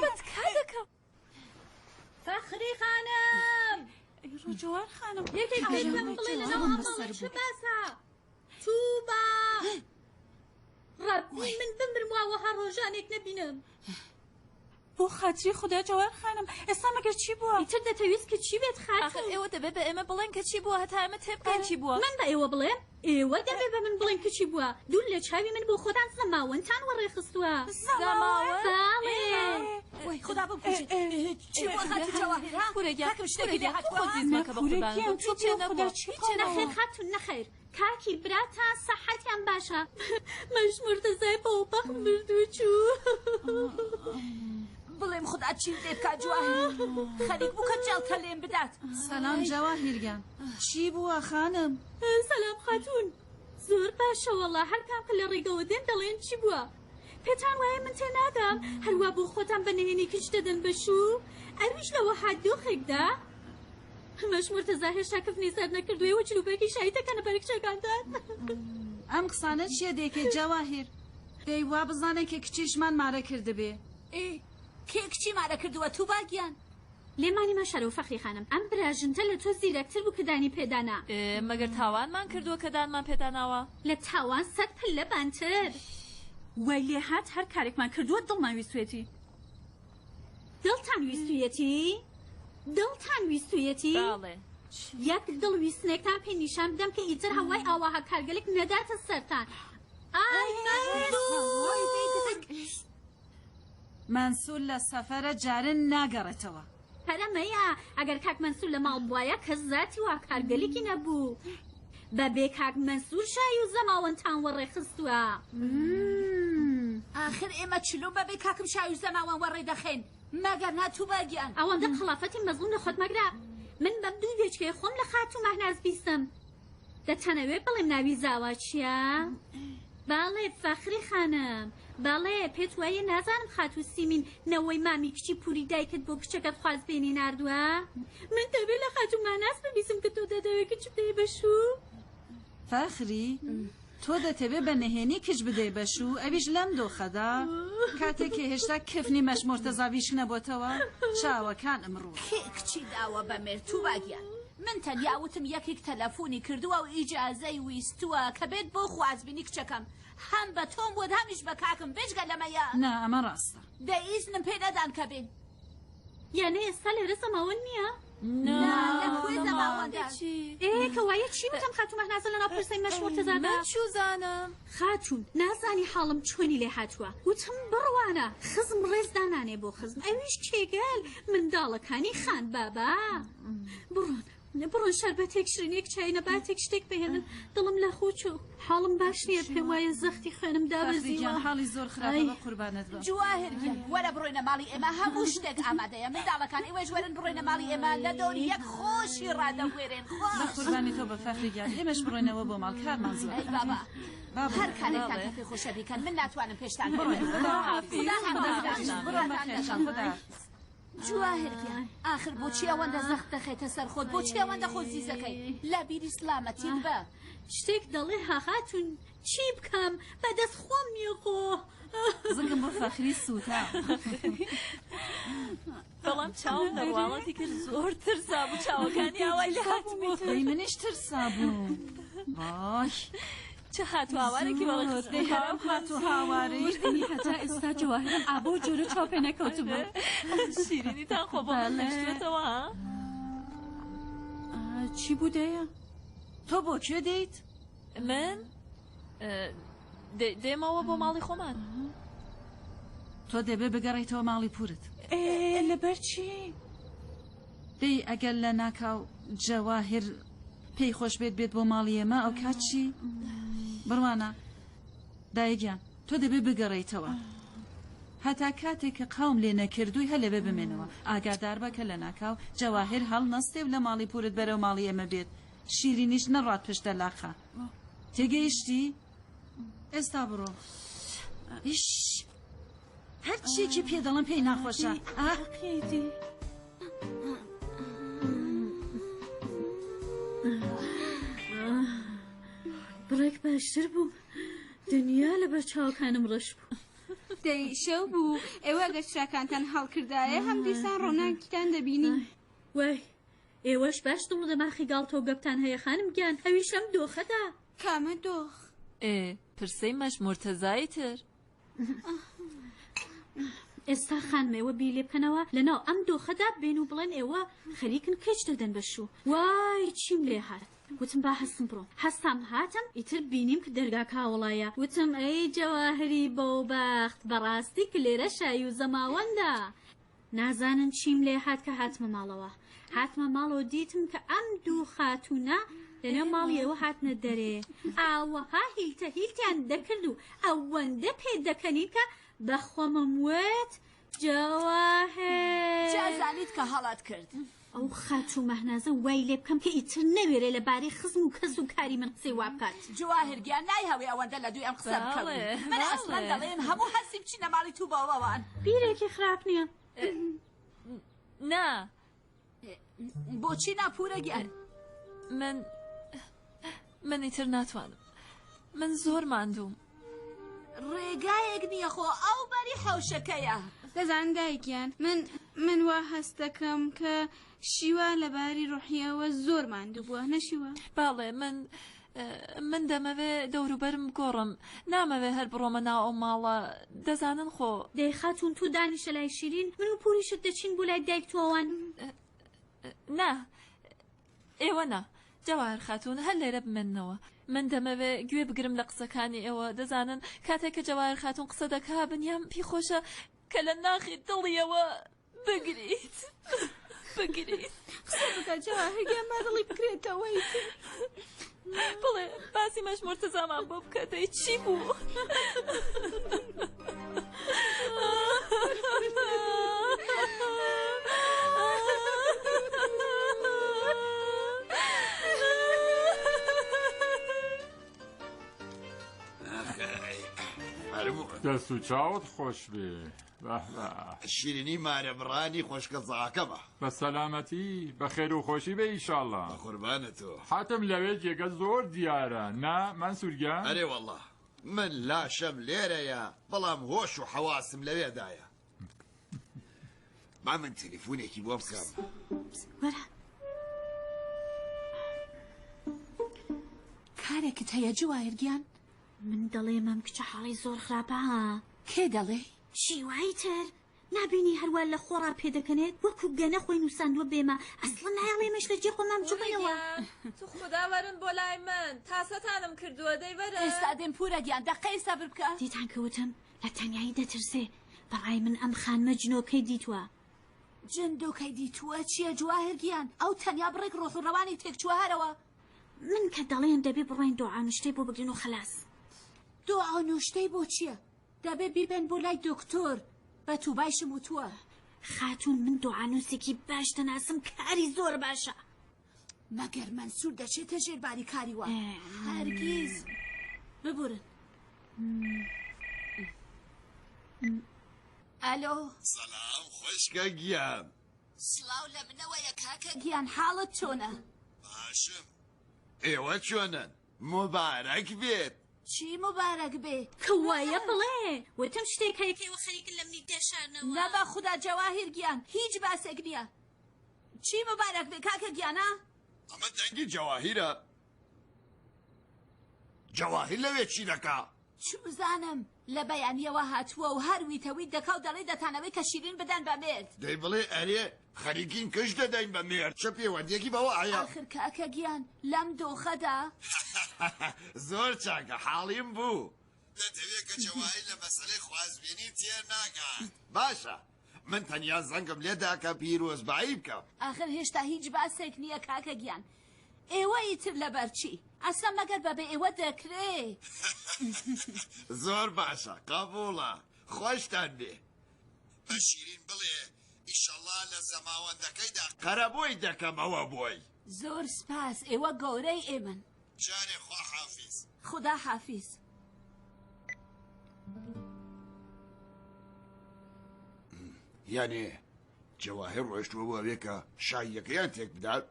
بە تکا دەکەم. فەخری خانم! ئەی ڕۆ جەواهر خانم. یەکێک بێت پێم بڵێ لەناو ئەم ماڵە چ باسە؟ تووبا! ڕەبی من بمرم وا وەها ڕۆژانێک نەبینم. بۆ خاتری خودا جەواهر خانم ئێستا مەگەر چی بووە؟ ئیتر دەتەویست کە چی بێت خاتوون؟ ئاخر ئێوە دەبێ بە ئێمە بڵێن کە چی بووە هەتا ئێمە تێبگەین چی بووە. من بە ئێوە بڵێم؟ ئێوە دەبێ بە من بڵێن کە چی بووە؟ دوور لە چاوی من بۆ خۆتان زەماوەندتان وەڕێ خستووە. زەماوەند؟ بەڵێ. وەی خودا بمکوژێ چی بووە خاتوو جەواهر ها؟ کورە گیان کاکم شتێکی لێ هاتووە خۆت ها؟ زیز مەکە بە کورە قوربانت گیان بم تۆ هیچێ بۆ نەبووە خودا چی هیچێ نەخێر نەبووە. خاتوون نەخێر کاکی براتان سەحەتیان باشە مەش مورتەزای بەوبەخت مرد و چوو. بڵێم خودا چیم لێ بکا جواهر خەریک بوو کە جەڵتە لێم بدات. سەلام جەواهیر گیان چی بووە خانم؟ سەلام خاتوون زۆر باشە وەڵا هەر کام کە لە ڕێگەوە دێن دەڵێن چی بووە پێتان وایە من تێناگەم هەروا بۆ خۆتان بە نهێنی کچ دەدەن بە شوو ئەویش لە وەها دۆخێکدا مەش مورتەزا هێشتا کفنی سەر نەکردووە ئێوە جلوبەرگی شایی دەکەنە بەر کچەکانتان. ئەم قسانە چیە دەیکەی جەواهیر؟ دەی وا بزانن کە کچیشمان مارە کردبێ. ئێ کێ کچی مارە کردووە توبا گیان؟ لێمانی مەشەرەوە فەخری خانم ئەم براژنتە لە تۆ زیرەکتر بوو کە دانی پێدا نا. ئێ مەگەر تاوانمان کردووە کە دانمان پێدا ناوە؟ لە تاوان سەت پلە بانتر. وای لێهات هەر کارێکمان کردووە دڵمان ویستوێتی. دڵتان ویستویەتی؟ دڵتان ویستویەتی؟ بەڵێ. یەک دڵ ویستنێکتان پێ نیشان بدەم کە ئیتر هەوای ئاواها کارگەلێک نەداتە سەرتان. ئای مەنسوور! مەنسوور لە سەفەرە جارێ ناگەڕێتەوە. پەرەمەیە ئەگەر کاک مەنسوور لە ماڵ بوایە کەس زاتی وا کارگەلێکی نەبوو. بە بێ کاک مەنسوور شایی و زەماوەندتان وەڕێ خستووە. ئاخر ئێمە چلۆن بە بێ کاکم شایی و زەماوەند وەڕێ دەخەین؟ مەگەر نا توبا گیان؟ ئەوەندە قەڵافەتی مەزڵوم لە خۆت مەگرە. من بەم دوو گوێچکەیە خۆم لە خاتوو مەهناز بیستم. دەتانەوێ بڵێم ناوی زاوا چییە؟ بەڵێ فەخری خانم. بەڵێ، پێت وایە نازانم خاتوو سیمین نەوەی مامی کچی پوری دایکت بۆ کچەکەت خوازبێنی ناردووە؟ من دەبێ لە خاتوو ماناس ببیسم کە تۆ دەتەوێ کچ بدەی بە شوو؟ فەخری، تۆ دەتەوێ بە نهێنی کچ بدەی بە شوو، ئەویش لەم دۆخەدا، کاتێک کە هێشتا کفنی مەش مورتەزا ویشک نەبۆتەوە، چاوەکانم ڕوون. کێ کچی داوە بە مێرد توبا گیان؟ من تەنیا وتم یەکیک تەلەفونی کردووە و ئیجازەی ویستووە کە بێت بۆ خوازبینی کچەکەم. هەم بە تۆم وت هەمیش بە کاکم بێجگە لەمە یا. نا ئەمە ڕاستە. دە ئیزنم پێ نەدان کە بێن. یانێ ئێستا لێرە زەماوەند نییە؟ نا لە کوێ زەماوەندە؟ ئێ کەوایە چی وتم خاتوو مەهنازە لەناو پرسەی مەش مورتەزادا؟ من چوزانم. خاتوون نازانی حاڵم چۆنی لێ هاتووە وتم بڕوانە خزم ڕێز دانانێ بۆ خزم ئەویش کێگەل منداڵەکانی خان بابا بڕۆن بڕۆن شەربەتێک شرینێک چای نەباتێک شتێک بهێنن دڵم لە خۆ چوو حاڵم باش نییە پێم وایە زەختی خوێنم دابەزیوە. حاڵی زۆر خراپە بە قوربانت بم. جواهر گیان وەرە بڕۆینە ماڵی ئێمە هەموو شتێک ئامادەیە منداڵەکان ئێوەش وەرن بڕۆینە ماڵی ئێمە لە دەوری یەک خۆشی ڕادەبوێرێن خۆش. بە قوربانی تۆ بە فەخری گیان ئێمەش بڕۆینەوە بۆ ماڵ کارمان زۆرە. ئەی بابا با هەر بڕۆین. کارێکتان کە پێ خۆشە بیکەن من ناتوانم پێشتان بڕۆین. بێم. خوداحافیز. خودا خوداحافیز. حافیزتان. بڕۆن خوداتان بەخێرتان. لەگەڵ. خوداحافیز. جواهر گیان ئاخر بۆچی ئەوەندە زەخت دەخەیتە سەر خۆت بۆچی ئەوەندە خۆت زیزەکەی لە بیری سلامەتیت بە. شتێک دەڵێ ها خاتوون چی بکەم بەدەست خۆم نییە خۆ. زگم بۆ فەخری سووتا. بەڵام چاوم لە ڕواڵەتی کرد زۆر ترسابوو چاوەکانی ئاوای لێ هاتبوو. دەی منیش ترسابووم. وای. چ هات و هاوارێکی بەڵێ خستبوو. دەی هەر ئەم هات و هاوارەی. ئەنی هەتا ئێستا جەواهرم ئابەو جۆرە چاو پێ نەکەوتبوو. شیرینیتان خۆ بۆ من هێشتووەتەوە ها؟ چی بوو دەیە؟ تۆ بۆ کوێ دێیت؟ من دێمەوە بۆ ماڵی خۆمان. تۆ دەبێ بگەڕێیتەوە ماڵی پوورت. ئێ لەبەر چی؟ دەی ئەگەر لە ناکاو جەواهر پێی خۆش بێت بێت بۆ ماڵی ئێمە ئەوکات چی؟ بڕوانە دایە گیان تۆ دەبێ بگەڕێیتەوە هەتا کاتێک کە قاوم لێ نەکردووی هەر لەوێ بمێنەوە ئاگاداربە کە لەناکاو جەواهر هەڵنەستێ و لە ماڵی پوورت بەرەو ماڵی ئێمە بێت شیرینیش نەڕوات پشت دەلاقە تێگەیشتی؟ ئێستا بڕۆ. ئیش هەر چیەکی پێ دەڵێم پێی ناخۆشە. ئاه. بڕێک باشتر بووم دنیا لەبەر چاوەکانم ڕەش بوو. دەی شەو بوو ئێوە ئەگەر چراکانتان هەڵکردایە هەم دیسان ڕووناکیتان دەبینی. وای ئێوەش باش دڵ و دەماخی گاڵتە و گەپتان هەیە خانم گیان ئەویش لەم دۆخەدا. کامە دۆخ؟ ئێ پرسەی مەش مورتەزای تر. ئێستا خانم ئێوە بیر لێ بکەنەوە لەناو ئەم دۆخەدا بێن و بڵێن ئێوە خەریکن کچ دەدەن بە شوو وای چیم لێ هات وتم با هەستم بڕۆم هەستام هاتم ئیتر بینیم کە دەرگاکە ئاوەڵایە وتم ئەی جەواهری بەوبەخت بەڕاستی کە لێرە شایی و زەماوەندە نازانن چیم لێ هات کە هاتمە ماڵەوە. هاتمە ماڵەوە دیتم کە ئەم دوو خاتوونە لەنێو ماڵی ئێوە هاتنە دەرێ. ئاوەها هیلتە هیلتیان دەکرد و ئەوەندە پێ دەکەنین کە بە خۆمم وت جەواهر. جا زانیت کە هەڵەت کرد. ئەو خاتوو مەهنازە وای لێ بکەم کە ئیتر نەوێرێ لە بارەی خزم و کەس و کاری من قسەی وا بکات. جواهر گیان نایهەوێ ئەوەندە لە دووی ئەم قسە بکەوی. من ئەسڵەن دەڵێم هەموو هەستی بچینە ماڵی توو بۆوەوان. بیرێکی خراپ نییە. نا. بۆچی نا پوورە گیان؟ من من ئیتر ناتوانم. من زۆر ماندووم. ڕێگایەک نییە خۆ ئەو بەری حەوشەکەیە. دەزانن دایک گیان من من وا هەست دەکەم کە شیوا لە باری ڕۆحیەوە زۆر ماندوو بووە نە شیوا؟ بەڵێ من من دەمەوێ دەوروبەرم بگۆڕم نامەوێ هەر بڕۆمە ناو ئەو ماڵە دەزانن خۆ. دەی خاتوون تۆ دانیشە لای شیرین من و پوریشت دەچین بۆ لای دایک تۆوان. نا ئێوە نا جەواهر خاتوون هەر لێرە بمێننەوە من دەمەوێ گوێ بگرم لە قسەکانی ئێوە دەزانن کاتێک کە جەواهر خاتوون قسە دەکا بنیام پی خۆشە کە لە ناخی دڵیەوە بگریت بگریت قسە بکە جەواهر گیان با دڵی بکرێتەوە ئیتر. بڵێ باسی مەش مورتەزامان بۆ بکە دەی چی بوو؟ دەست و چاوت خۆش بێ شیرینی مارە بڕانی خۆشکە زاکەمە. بە سەلامەتی بە خێر و خۆشی بێ ئیشاڵا. بە قوربانت تۆ. حاتم لەوێ جێگە زۆر دیارە نا مەنسوور گیان؟ ئەرێ وەڵا من لاشەم لێرەیە بەڵام هۆش و حەواسم لەوێدایە. با من تەلەفۆنێکی بۆ بکەم. وەرە. کارێکت هەیە جواهر گیان؟ من دەڵێم ئەم کچە حاڵی زۆر خراپە ها. کێ دەڵێ؟ شیوای تر نابینی هەروا لە خۆڕا پێدەکەنێت وەکو گەنە خۆی نوساندوە بێمە ئەسڵەن نایەڵێ ئێمەش لە جێ خۆمان بجوڵێینەوە. تو خودا وەرن بۆ لای من تاسەتانم کردووە دەی وەرن. ئێستا دێم پورە گیان دەقەی سەبر بکە. دیتان کە وتم لە تەنیایی دەترسێ بەڕای من ئەم خانمە جنۆکەی دیتوە. جندۆکەی دیتووە چیە جواهر گیان ئەو تەنیا بڕێک ڕۆح و ڕەوانی تێکچووە هەرەوە. من کە دەڵێم دەبێ بڕۆین دۆعا نوشتەی بۆ بگرین و خەلاس. دۆعا نوشتەی بۆ چیە؟ دەبێ بیبەن بۆ لای دۆکتۆر بە توبایشم وتووە. خاتوون من دۆعانووسێکی باش دەناسم کاری زۆر باشە. مەگەر مەنسوور دەچێتە ژێر باری کاری وا؟ هەرگیز. ببورن. ئەلۆ. سەلام خوشکە گیان. سڵاو لە منەوەیە کاکە گیان حاڵت چۆنە؟ باشم ئێوە چۆنن؟ موبارەک بێت. چی موبارەک بێ؟ کەوایە بڵێ وتم شتێک هەیە کە ئێوە خەریکن لە منی دەشارنەوە. نا بە خودا جەواهیر گیان هیچ باسێک نییە. چی موبارەک بێ کاکە گیان ها؟ ئەمە دەنگی جەواهیرە؟ جەواهیر لەوێ چی دەکا؟ چوزانم لە بەیانیەوە هاتووە و هەر ویتە ویت دەکا و دەڵێ دەتانەوێ کە شیرین بدەن بە مێرد. دەی بڵێ ئەرێ خەریکین کچ دەدەین بە مێرد چ پێوەندیەکی بەوە هەیە؟ ئاخر کاکە گیان لەم دۆخەدا. زۆر چاکە حاڵیم بوو. دەتەوێ کە جەواهیر لە مەسەلەی خوازبێنی تێر ناگات باشە من تەنیا زەنگم لێدا کە پیرۆزبایی بکەم. ئاخر هێشتا هیچ باسێک نییە کاکە گیان ئێوە ئیتر لەبەر چی؟ ئەسڵەن مەگەر بەبێ ئێوە دەکرێ؟ زۆر باشە قەبووڵە خۆشتان بێ. بە شیرین بڵێ ئیشەڵا لە زەماوەندەکەیدا قەرەبووی دەکەمەوە بۆی. زۆر سپاس ئێوە گەورەی ئێمەن. جارێ خواحافیز. خودا حافیز. یانێ جەواهر ڕۆیشتووە بۆ ئەوێ کە شاییەکەیان تێک بدات؟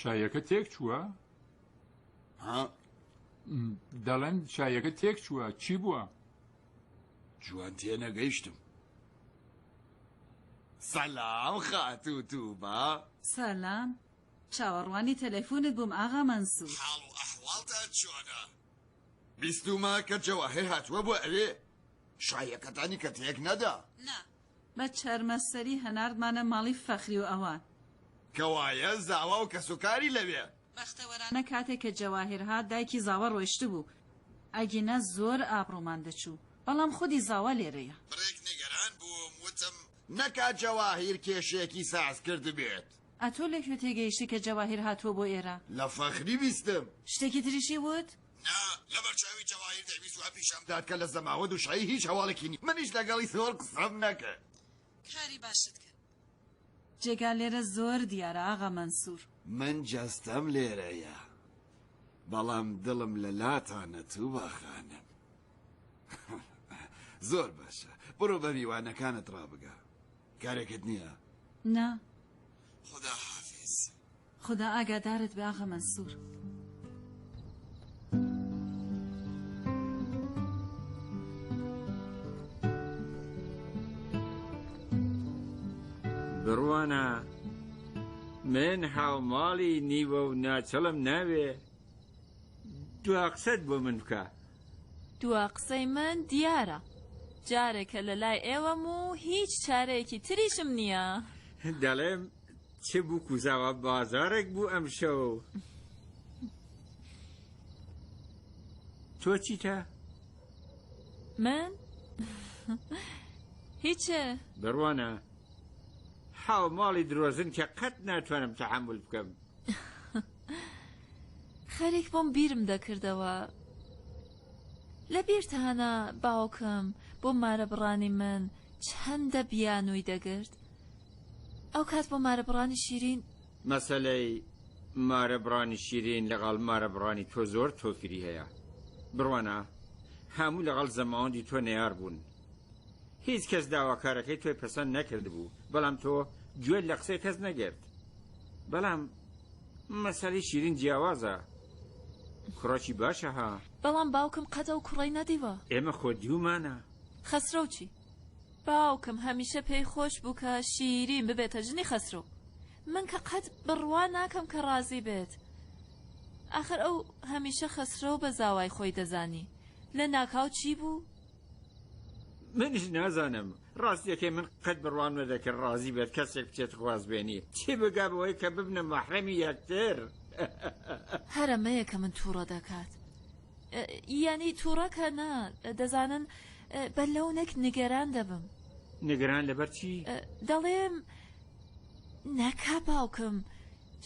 شایەکە تێک چووە؟ ها؟ دەڵێن شایەکە تێک چووە چی بووە؟ جوان تێنەگەیشتم. سەلام خاتوو تووبا. سەلام. چاوەڕوانی تەلەفونت بووم ئاغا مەنسوور. حاڵ و ئەحواڵتان چۆنە؟ بیستوومە کە جەواهیر هاتووە بۆ ئەوێ. شاییەکەتانی کە تێک نەدا. نا. بە چەرمەسەری هەناردمانە ماڵی فەخری و ئەوان. کەوایە زاوا و کەسوکاری لەوێ. بەختەوەرانە کاتێک کە جەواهیر هات دایکی زاوا ڕۆیشتبوو، ئەگینا زۆر ئابڕوومان دەچوو، بەڵام خودی زاوا لێرەیە. بڕێک نیگەران بووم، وتم نەکا جەواهیر کێشەیەکی ساز کردبێت. ئەتۆ لە کوێ تێگەیشتی کە جەواهیر هاتووە بۆ ئێرە؟ لە فەخری بیستم. شتێکی تریشی وت؟ نا، لەبەر چاوی جەواهیر دەیویست وا پیشان بدات کە لە زەماوەند و شایی هیچ هەواڵێکی نییە، منیش لەگەڵی زۆر قسەم نەکرد. کاری باشت کرد. جێگا لێرە زۆر دیارە ئاغا مەنسوور. من جەستەم لێرەیە، بەڵام دڵم لە لاتانە تووبا خانم. زۆر باشە، بڕۆ بە میوانەکانت ڕابگە. کارێکت نییە؟ نا. خودا حافیز. خودا ئاگادارت بێ ئاغا مەنسوور. بڕوانە من هاوماڵی نیوە و ناچڵم ناوێ دوا قسەت بۆ من بکە. دوا قسەی من دیارە جارێکە لە لای ئێوەم و هیچ چارەیەکی تریشم نییە. دەڵێم چ بووک و زاوا بازاڕێک بوو ئەمشەو. تۆ چیتە؟ من؟ هیچ. بڕوانە حاو ماڵی درۆزن کە قەت ناتوانم تەحەمول بکەم. خەریک بووم بیرم دەکردەوە. لە بیرتانە باوکم بۆ مارەبڕانی من چەندە بیانووی دەگرت؟ ئەو کات بۆ مارەبڕانی شیرین. مەسەلەی مارەبڕانی شیرین لەگەڵ مارەبڕانی تۆ زۆر تۆفیری هەیە. بڕوانە هەموو لەگەڵ زەماوەندی تۆ نەیار بوون. هیچ کەس داواکارەکەی تۆی پەسەند نەکردبوو، بەڵام تۆ گوێت لە قسەی کەس نەگرت. بەڵام مەسەلەی شیرین جیاوازە. کوڕەکی باشە ها. بەڵام باوکم قەت ئەو کوڕەی نەدیوە. ئێمە خۆ دیومانە. خەسرەو چی؟ باوکم هەمیشە پێی خۆش بوو کە شیرین ببێتە ژنی خەسرەو. من کە قەت بڕوا ناکەم کە ڕازی بێت. ئاخر ئەو هەمیشە خەسرەو بە زاوای خۆی دەزانی. لە ناکاو چی بوو؟ منیش نازانم. ڕاستیەکەی من قەت بڕوام نەدەکرد ڕازی بێت کەسێک بچێت خوازبێنی. چی بگا بەوەی کە ببنە مەحرەمی یەکتر. هەر ئەمەیە کە من تووڕە دەکات. یانی تووڕە کە نا، دەزانن بە لەونێک نیگەران دەبم. نیگەران لەبەر چی؟ دەڵێم نەکا باوکم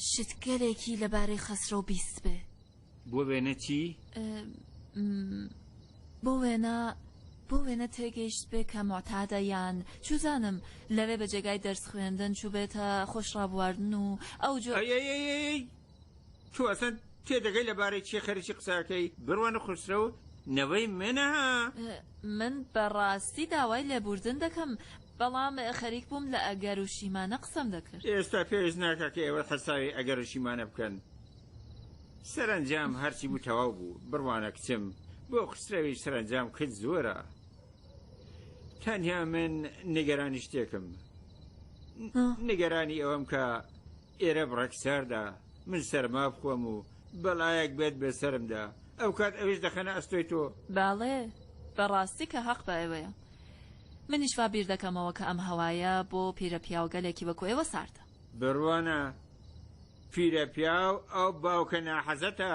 شتگەلێکی لەبارەی خەسرەو بیستبێ. بۆ وێنە چی؟ بۆ وێنە بۆ وێنە تێگەیشتبێ کە موعتادە یان چوزانم لەوێ بە جێگای دەرس خوێندن چووبێتە خۆش ڕابواردن و ئەو جۆ. ئەی ئەی ئەی ئەی تۆ ئەسەن تێدەگەی لەبارەی چی خەریکی قسەکەی؟ بڕوانە خوسرەو نەوەی منە ها. من بەڕاستی داوای لێبوردن دەکەم بەڵام خەریک بووم لە ئەگەر و شیمانە قسەم دەکرد. ئێستا پێویست ناکا کە ئێوە حساوی ئەگەر و شیمانە بکەن. سەرەنجام هەرچی بوو تەواو بوو. بڕوانە کچم، بۆ خوسرەویش سەرەنجام کچ زۆرە. تەنیا من نیگەرانی شتێکم. نیگەرانی ئەوەم کە ئێرە بڕێک ساردە، من سەرما بخۆم و بەڵایەک بێت بەسەرمدا، ئەوکات ئەویش دەخەنە ئەستۆی تۆ. بەڵێ، بەڕاستی کە هەق بە ئێوەیە. منیش وا بیر دەکەمەوە کە ئەم هەوایە بۆ پیرەپیاوگەلێکی وەکو ئێوە ساردە. بڕوانە، پیرەپیاو ئەو باوکە ناحەزەتە.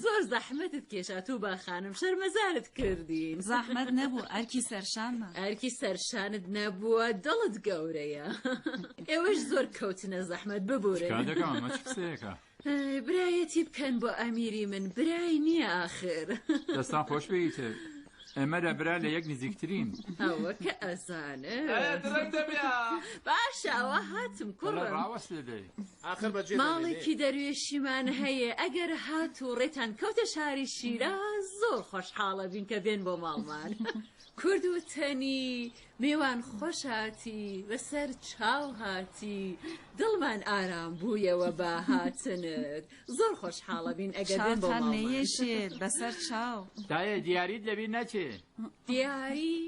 زۆر زەحمەتت کێشا توبا خانم شەرمەزارت کردین. زەحمەت نەبوو ئەرکی سەرشانمە. ئەرکی سەرشانت نەبووە دڵت گەورەیە. ئێوەش زۆر کەوتنە زەحمەت ببورن. چیکار دەکەم ئەمە چ قسەیەکە؟ برایەتی بکەن بۆ ئەمیری من برای نییە ئاخر. دەستان خۆش بێ ئیتر ئێمە لە برا لە یەک نزیکترین. ئەوە کە ئەزانم. ئەیە درەنگ دەبێ ها. باشە ئەوە هاتم کوڕم. وەڵا ڕاوەست لێ دەی. ئاخر بەجێ دەمێنێ. ماڵێکی دەروێشیمان هەیە ئەگەر هات و ڕێتان کەوتە شاری شیراز زۆر. زۆر خۆشحاڵە بین کە بێن بۆ ماڵمان. کورد وتەنی میوان خۆش هاتی بەسەر چاو هاتی دڵمان ئارام بوویەوە بە هاتنت زۆر خۆشحاڵە بین ئەگەر بێن بۆ چاوتان ماڵمان. نەیەشێت بەسەر چاو. دایە دیاریت لەبیر نەچێ. دیاری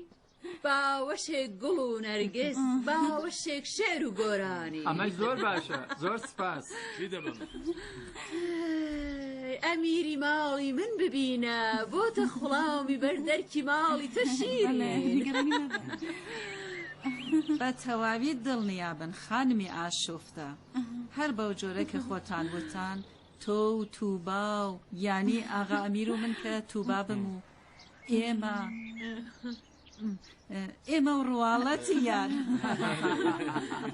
باوەشێک گوڵ و نەرگس باوەشێک شعر و گۆرانی. ئەمەش زۆر باشە زۆر سپاس. چی دەبم؟ ئەمیری ماڵی من ببینە بۆتە خوڵامی بەر دەرکی ماڵی تۆ شیرین. بە تەواوی دڵنیابن خانمی ئاشوفتە هەر بەو جۆرە کە خۆتان وتان تۆ و توبا و یانی ئاغا ئەمیر و من کە توبا بم و ئێمە ئێمە و ڕواڵەتی یار.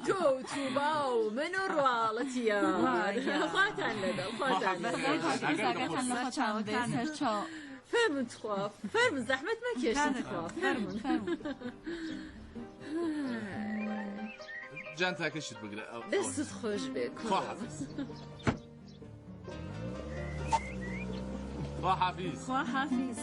تۆ و توبا و من و ڕواڵەتی یار. خواتان لەگەڵ خواتان لەگەڵ. سەرچاو. فەرموون تخوا فەرموون زەحمەت مەکێشن تخوا فەرموون. جانتاکەشت بگرە. دەستت خۆش بێ خوا حافیز. خوا حافیز. خوا حافیز.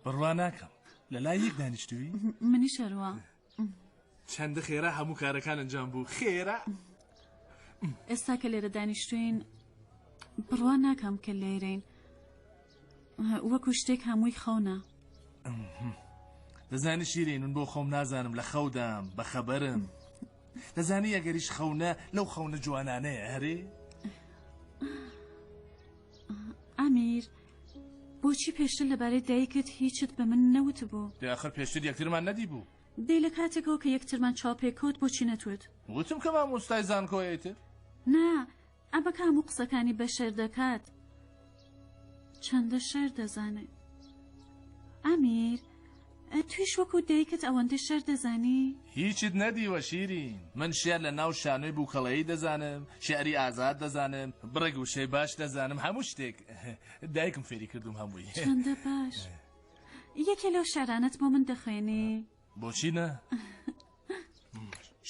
بڕوا ناکەم لە لای یەک دانیشتووی؟ منیش هەروا. چەندە خێرا هەموو کارەکان ئەنجام بوو خێرا. ئێستا کە لێرە دانیشتوین بڕوا ناکەم کە لێرەین وەکو شتێک هەمووی خەونە. دەزانی شیرین من بۆ خۆم نازانم لە خەودام بە خەبەرم دەزانی ئەگەریش خەونە لەو خەونە جوانانەیە هەرێ؟ ئەمیر بۆچی پێشتر لەبارەی دایکت هیچت بە من نەوتبوو؟ دەی ئاخر پێشتر یەکترمان نەدیبوو. دەی لە کاتێکەوە کە یەکترمان چاوپێکەوت بۆچی نەتوت؟ وتم کە مامۆستای زانکۆیە ئیتر. نا ئەمە کە هەموو قسەکانی بە شێر دەکات چەندە شێر دەزانێ. ئەمیر تویش وەکو دایکت ئەوەندە شێر دەزانی؟ هیچت نەدیوە شیرین من شیعر لە ناو شانۆی بووکەڵەیی دەزانم شیعری ئازاد دەزانم بڕێک وشەی باش دەزانم هەموو شتێک دایکم فێری کردوم هەمووی. چەندە باش یەکێ لەو شعرانەت بۆ من دەخوێنی؟ بۆچی نا؟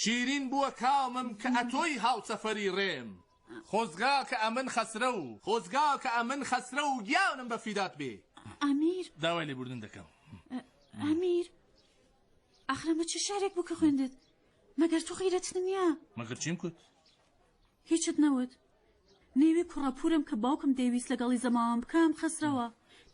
شیرین بووە کامم کە ئەتۆی هاوسەفەری ڕێم خۆزگا کە ئەمن خەسرەو خۆزگا کە ئەمن خەسرەو گیانم بە فیدات بێ. ئەمیر. داوای لێبوردن دەکەم. ئەمیر ئاخر ئەمە چ شعرێک بوو کە خوێندت؟ مەگەر تۆ غیرەتت نییە؟ مەگەر چیم کوت؟ هیچت نەوت. نێوی کوڕە پوورم کە باوکم دەیویست لەگەڵی زەماوەند بکەم خەسرەوە.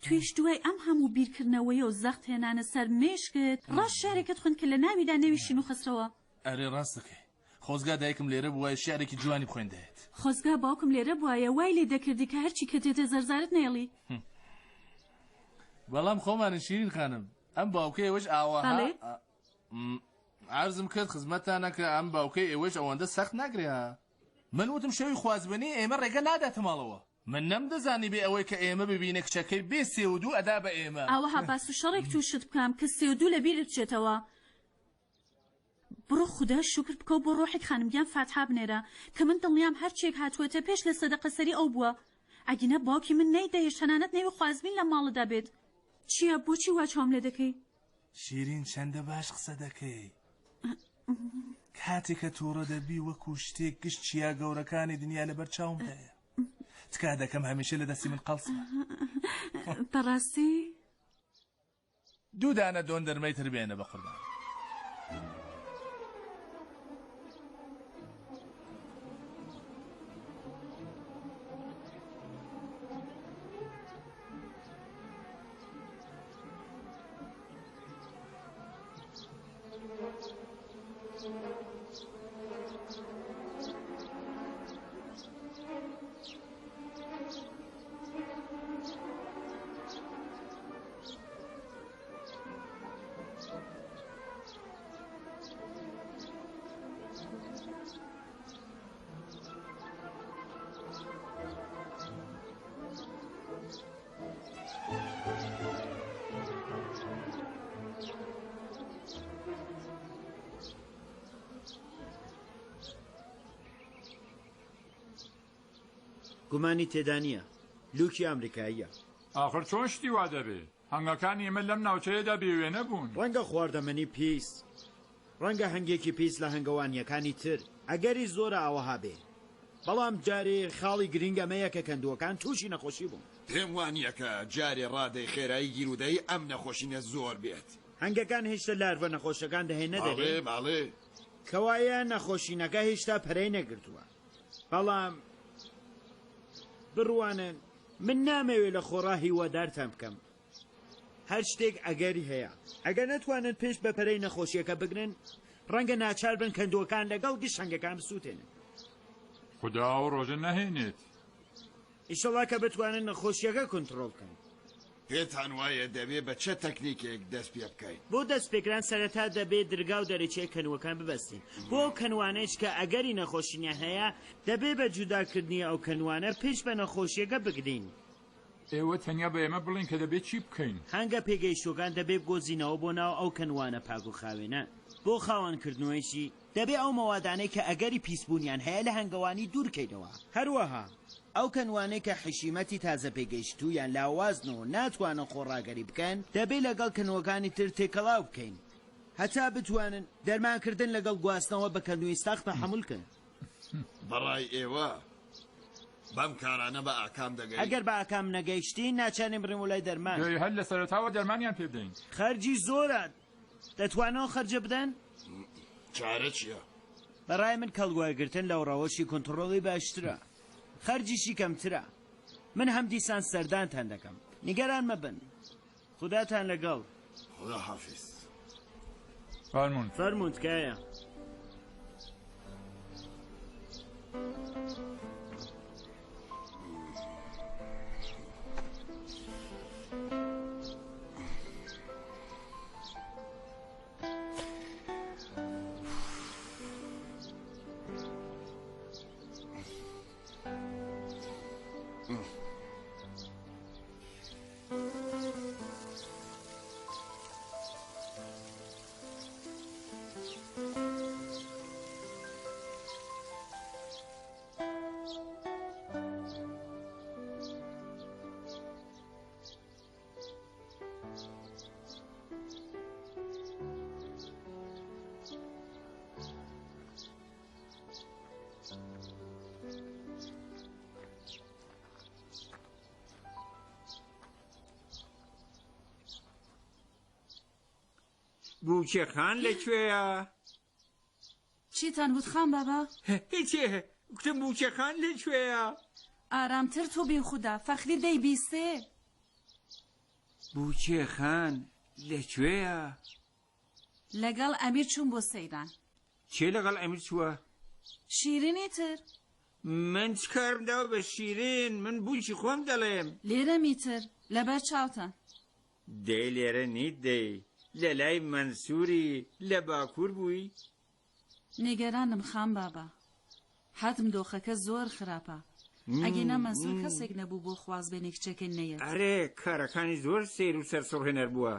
تویش دوای ئەم هەموو بیرکردنەوەیە و زەخت هێنانە سەر مێشکت ڕاست شعرێکت خوێند کە لە ناویدا نێوی شین و خەسرەوە. ئەرێ ڕاست دەکەی. خۆزگا دایکم لێرە بووایە شیعرێکی جوانی بخوێندایەت. خۆزگا باوکم لێرە بووایە وای لێ دەکردی کە هەرچی کە دێتە زەرزارت نەیەڵی. بەڵام خۆمانن شیرین خانم ئەم باوکەی ئێوەش ئاوەها. بەڵێ. عەرزم کرد خزمەتتانە کە ئەم باوکەی ئێوەش ئەوەندە سەخت ناگرێ ها. من وتم شەوی خوازبێنی ئێمە ڕێگە ناداتە ماڵەوە. من نەمدەزانی بێ ئەوەی کە ئێمە ببینێ کچەکەی بێ سێ و دوو ئەدا بە ئێمە. ئاوەها باس و شەڕێک تووشت بکەم کە سێ و دوو لە بیرت بچێتەوە. بڕۆ خودا شوکر بکە و بۆ ڕۆحی خانم گیان فاتحا بنێرە کە من دڵنیام هەرچیەک هاتووەتە پێش لە سەدەقە سەری ئەو بووە ئەگینا باوکی من نەیدەهێشت تەنانەت نێوی خوازبین لەم ماڵەدا بێت. چیە بۆچی وا چاوم لێ دەکەی؟ شیرین چەندە باش قسە دەکەی. کاتێ کە توڕە دەبی وەکو شتێک گشت چیا گەورەکانی دنیا لەبەر چاومدایە. تکا دەکەم هەمیشە لە دەستی من قەڵس بە. بەڕاستی؟ دوو دانە دۆندرمەی تر بێنە بەقوربان. گومانی تێدا نییە لوکی ئەمریکاییە. ئاخر چۆن شتی وا دەبێ؟ هەنگەکانی ئێمە لەم ناوچەیەدا بێوێنە بوون. ڕەنگە خواردەمەنی پیس، ڕەنگە هەنگێکی پیس لە هەنگەوانییەکانی تر، ئەگەری زۆرە ئاوەها بێ. بەڵام جارێ خاڵی گرینگ ئەمەیە کە کەندووەکان تووشی نەخۆشی بوون. پێم وا نییە کە جارێ ڕادەی خێرایی گیرودەیی ئەم نەخۆشینە زۆر بێت. هەنگەکان هێشتا لارڤە نەخۆشەکان دەهێننە دەرێ؟ بەڵێ، بەڵێ. کەوایە نەخۆشینەکە هێشتا پەرەی نەگرتووە. بەڵام بڕوانن، من نامەوێ لە خۆڕا هیوادارتان بکەم. هەر شتێک ئەگەری هەیە. ئەگەر نەتوانن پێش بە پەرەی نەخۆشییەکە بگرن، ڕەنگە ناچار بن کەندووەکان لەگەڵ گشت هەنگەکان بسووتێنن. خودا ئەو ڕۆژە نەهێنێت. ئیشەڵا کە بتوانن نەخۆشییەکە کونتڕۆڵ بکەن. پێتان وایە دەبێ بە چە تەکنیکێک دەست پێ بکەین؟ بۆ دەستپێکران سەرەتا دەبێ درگا و دەرەچەی کەنووەکان ببەستین. بۆ ئەو کەنووانەیش کە ئەگەری نەخۆشینیان هەیە، دەبێ بە جوداکردنی ئەو کەنووانە پێش بە نەخۆشییەکە بگرین. ئێوە تەنیا بە ئێمە بڵێن کە دەبێ چی بکەین. هەنگە پێگەیشتووەکان دەبێ بگۆزینەوە بۆ ناو ئەو کەنووانە پاک و خاوێنە. بۆ خاوەنکردنەوەیشی دەبێ ئەو مەوادانەی کە ئەگەری پیسبوونیان هەیە لە هەنگەوانی دوور کەینەوە. هەروەها ئەو کەنووانەی کە حشیمەتی تازەپێگەیشتوو یان لاوازن و ناتوانن خۆڕاگەری بکەن دەبێ لەگەڵ کەنووەکانی تر تێکەڵاو بکەین هەتا بتوانن دەرمانکردن لەگەڵ گواستنەوە بە کەنووی ساغ تەحەمول کەن. بەڕای ئێوە بەم کارانە بە ئاکام دەگەین؟ ئەگەر بە ئاکام نەگەیشتین ناچارین بڕین بۆ لای دەرمان. دەی هەر لە سەرەتاوە دەرمانیان پێ بدەین. خەرجی زۆرە دەتوانن ئەو خەرجە بدەن؟ چارە چییە؟ بەڕای من کەڵکوەرگرتن لەو ڕەوشی کونتڕۆڵی باشترە. خەرجیشی کەمترە. من هەم دیسان سەردانتان دەکەم. نیگەران مەبن. خوداتان لەگەڵ. خدا حافظ. فەرموون. فەرموون تکایە. بووکێ خان لە کوێیە؟ چیتان وت خان بابا؟ هیچێ کوتم بووکێ خان لە کوێیە؟ ئارامتر تۆ بی خودا فەخری دەیبیستێ. بووکێ خان لە کوێیە؟ لەگەڵ ئەمیر چوون بۆ سەیران. کێ لەگەڵ ئەمیر چووە؟ شیرینی تر. من چ کارم داوە بە شیرین من بووکی خۆم دەڵێم. لێرە میتر لەبەر چاوتان. دەی لێرە نیت دەی لە لای مەنسووری لە باکوور بووی؟ نیگەرانم خان بابا. حەتم دۆخەکە زۆر خراپە. ئەگینا مەنسوور کەسێک نەبوو بۆ خوازبێنی کچەکەی نەیەت. ئەرێ کارەکانی زۆر سەیر و سەرسوڕهێنەر بووە.